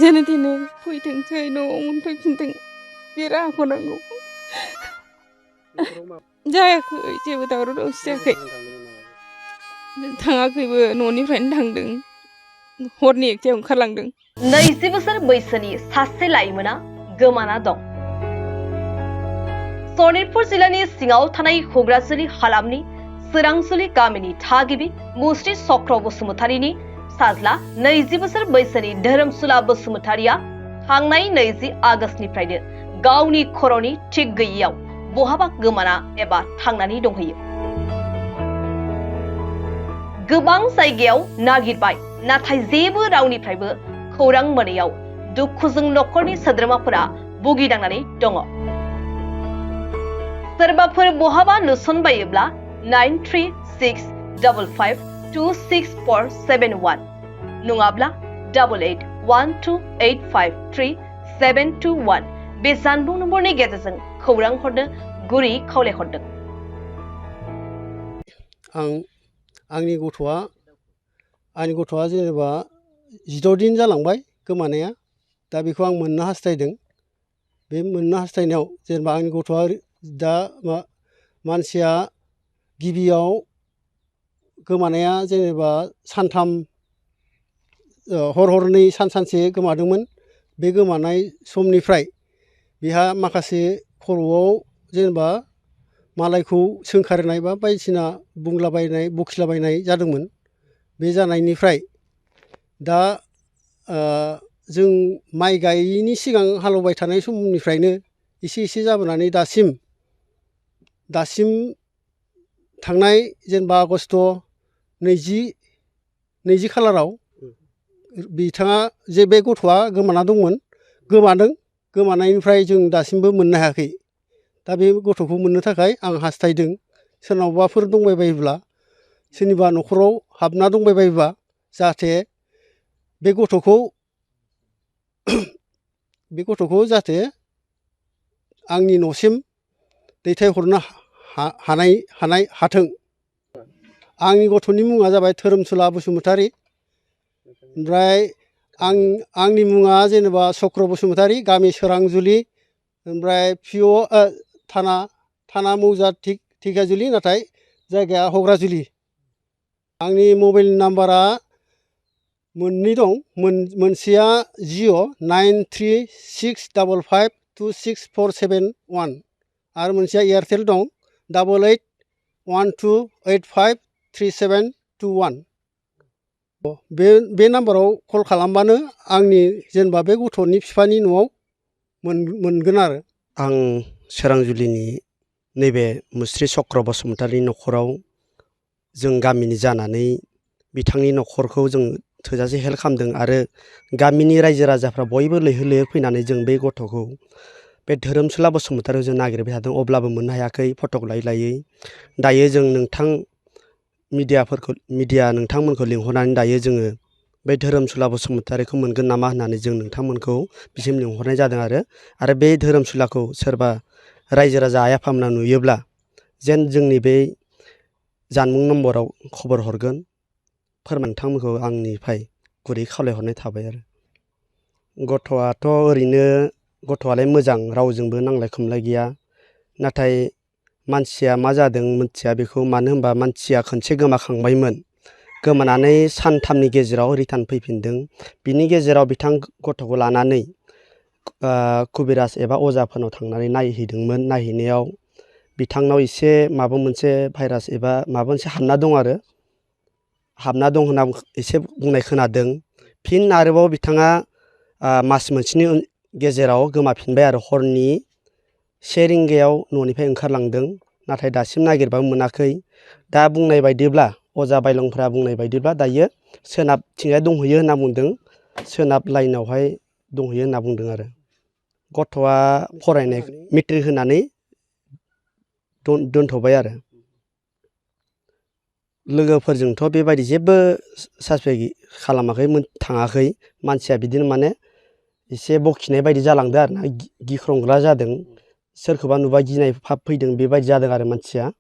जेने तेने फैथोंसै न'आव मोनफैफिनथों बे राहाखौ नांगौ। जायाखै जेबो दावराव दावसि जायाखै। थाङाखैबो न'निफ्रायनो थांदों हरनि एकटायाव ओंखारलांदों। 20 बोसोर बैसोनि सासे लाइमोना गोमाना दं। सनितपुर जिल्लानि सिङाव थानाय हुग्राजुलि हालामनि सोरांजुलि गामिनि थागिबि मुस्रि चक्र बसुमतारीनि फिसाज्ला 20 बोसोर बैसोनि धोरोमसुला बसुमतारीया थांनाय 20 आगस्तनिफ्रायनो गावनि खर'नि थिग गैयैयाव बहाबा गोमाना एबा थांनानै दंहैयो। गोबां जायगायाव नागिरबाय नाथाय जेबो रावनिफ्रायबो खौरां मोनैयाव दुखुजों नखरनि सोद्रोमाफोरा भुगिनांनानै दङ। सोरबाफोर बहाबा नुसनबायोब्ला 9365526471 नङाब्ला 8812853721 बे जानबुं नम्बरनि गेजेरजों खौरां हरनो गुरै खावलायहरदों। आंनि गथ'आ जेनेबा 16 दिन जालांबाय गोमानाया। दा बेखौ आं मोननो हास्थायदों। बे मोननो हास्थायनायाव जेनेबा आंनि गथ'आ दा मानसिया गिबियाव गोमानाया जेनेबा सानथाम हरनै सानसे गोमादोंमोन। बे गोमानाय समनिफ्राय बिहा माखासे खर'आव जेनेबा मालायखौ सोंखारिनाय बा बायदिसिना बुंलाबायनाय बखिलाबायनाय जादोंमोन। बे जानायनिफ्राय दा जों माइ गायैनि सिगां हालेवबाय थानाय समनिफ्रायनो एसे जाबोनानै दासिम थांनाय जेनेबा आगस्ट 20 खालाराव बिथाङा जे बे गथ'आ गोमाना दंमोन गोमानायनिफ्राय जों दासिमबो मोननो हायाखै। दा बे गथ'खौ मोननो थाखाय आं हास्थायदों। सोरनावबाफोर दंबायबायोब्ला सोरनिबा न'खराव हाबना दंबायबायोबा जाहाथे बे गथ'खौ जाहाथे आंनि न'सिम दैथायहरनो हाथों। आंनि गथ'नि मुङा जाबाय धोरोमसुला बसुमतारी। ओमफ्राय आंनि मुङा जेनेबा चक्र बसुमतारी, गामि सोरांजुलि, ओमफ्राय PO थाना मौजा धेकियाजुलि, नाथाय जायगाया हग्राजुलि। आंनि मबाइल नाम्बारा मोननै दं। मोनसेया जिअ 9365526471 आरो मोनसेया एयारटेल दं 8812853721। बे नाम्बाराव कल खालामबानो आंनि जेनेबा बे गथ'नि बिफानि न'आव मोनगोन आरो। आं सोरांजुलिनि नैबे मुस्रि चक्र बसुमतारी न'खराव जों गामिनि जानानै बिथांनि न'खरखौ जों थोजासे हेल्प खालामदों आरो गामिनि रायजो राजाफ्रा बयबो लैहोर फैनानै जों बे गथ'खौ बे धोरोमसुला बसुमतारीयाव जों नागिरबाय थादों, अब्लाबो मोननो हायाखै फटक लायै। दायो जों मिडिया नोंथांमोनखौ लिंहरनानै दायो जोङो बे धोरोमसुला बसुमतारीखौ मोनगोन नामा होननानै जों नोंथांमोनखौ बिसिम लिंहरनाय जादों आरो बे धोरोमसुलाखौ सोरबा रायजो राजा आइ आफामोना नुयोब्ला जेन जोंनि बे जानबुं नम्बराव खबर हरगोन नोंथांमोनखौ आंनिफ्राय गुरै खावलायहरनाय थाबाय आरो। गथ'आलाय मोजां, रावजोंबो नांलाय खमलाय गैया। नाथाय मानसिया मा जादों मिथिया बेखौ, मानो होनबा मानसिया खनसे गोमाखांबायमोन। गोमानानै सानथामनि गेजेराव रिटार्न फैफिनदों। बिनि गेजेराव बिथां गथ'खौ लानानै कुबिराज एबा अजाफोरनाव थांनानै नायहैदोंमोन। नायहैनायाव बिथांनाव एसे माबा मोनसे भाइरास एबा माबा मोनसे हाबना दं होनना एसे बुंनाय खोनादों। फिन आरोबाव बिथाङा मास मोनसेनि गेजेराव गोमाफिनबाय आरो हरनि 1 रिंगायाव न'निफ्राय ओंखारलांदों। नाथाय दासिम नागिरबाबो मोनाखै। दा बुंनाय बायदिब्ला अजा बायलंफ्रा बुंनाय बायदिब्ला दायो सोनाबथिंजाय दंहैयो होनना बुंदों। सोनाब लाइनावहाय दंहैयो होनना बुंदों आरो। गथ'आ फरायनाय मेट्रिक होनानै दोनथ'बाय आरो। लोगोफोरजोंथ' बेबायदि जेबो सासपेक्ट खालामाखै, थाङाखै। मानसिया बिदिनो माने एसे बखिनाय बायदि जालांदों आरो ना, गिख्रंग्रा जादों। सोरखौबा नुबा गिनाय भाब फैदों, बेबायदि जादों आरो मानसिया।